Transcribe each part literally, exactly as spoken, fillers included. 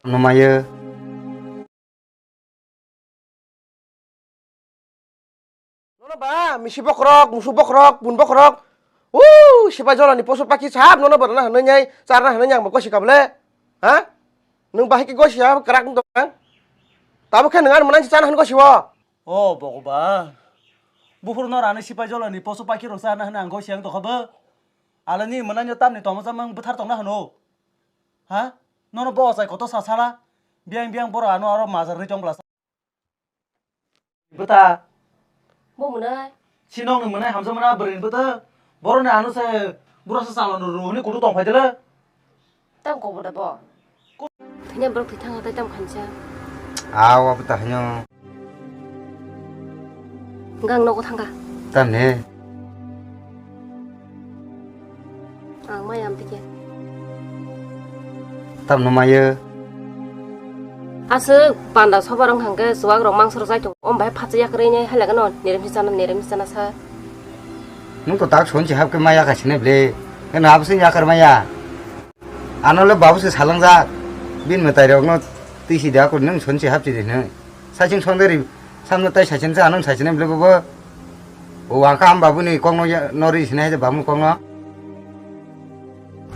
Numayo. Nono ba, misi bokrok, musu bokrok, bun bokrok. Uu, sipai jolani posu paki sahab nono ba rana hanai nyai, charna hanai nyang ba gosi kable. Ha? Nung bahai ki gosi ya, kerak nung tong. Tabo khe nung ano manang si chana han gosi wo. O Bhagwan, buphuru no rani sipai jolani posu paki rok chana hanai ang gosi ang tokha bo. Alani manang yo tamni tomo chamang bwthar tongna hano. Ha? Nono bo ochai koto sa sala. Biang biang boro ano aro majar ri tong bla. Bwta. Bo mwnai. Sinong ni mwnai hamsa mwnai bwrwi ni bwta. Boro ni ano se bura sa salon ru hwnwi kutu tong phai dele. Tam kobo da bo. Thanya borok thwi thang tai tam khansa. Aw, abo ta hanyo. Gang nogo thangka. Tam ne. Ang maya amtike. Tam no mayo. Aswk panda sobar wng hangke chuwak rok mangsa rok jaitung. Om bai phatsa yakrwi nai halaga no nerem si chana nerem si chana sa. Nung to tak son si hapke maya ka sine ble. Kena abse yakar maya. Ano le babu se salangjak. Bin mwtai rok no twi si da ko nung son si hap si de nung. Saichung son de ri samno tai saichung sa anung saichung ble bobo. O ang ka am babu ni kong no ya no ri sine de babu kong no.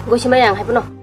Gosi maya ang hai bono.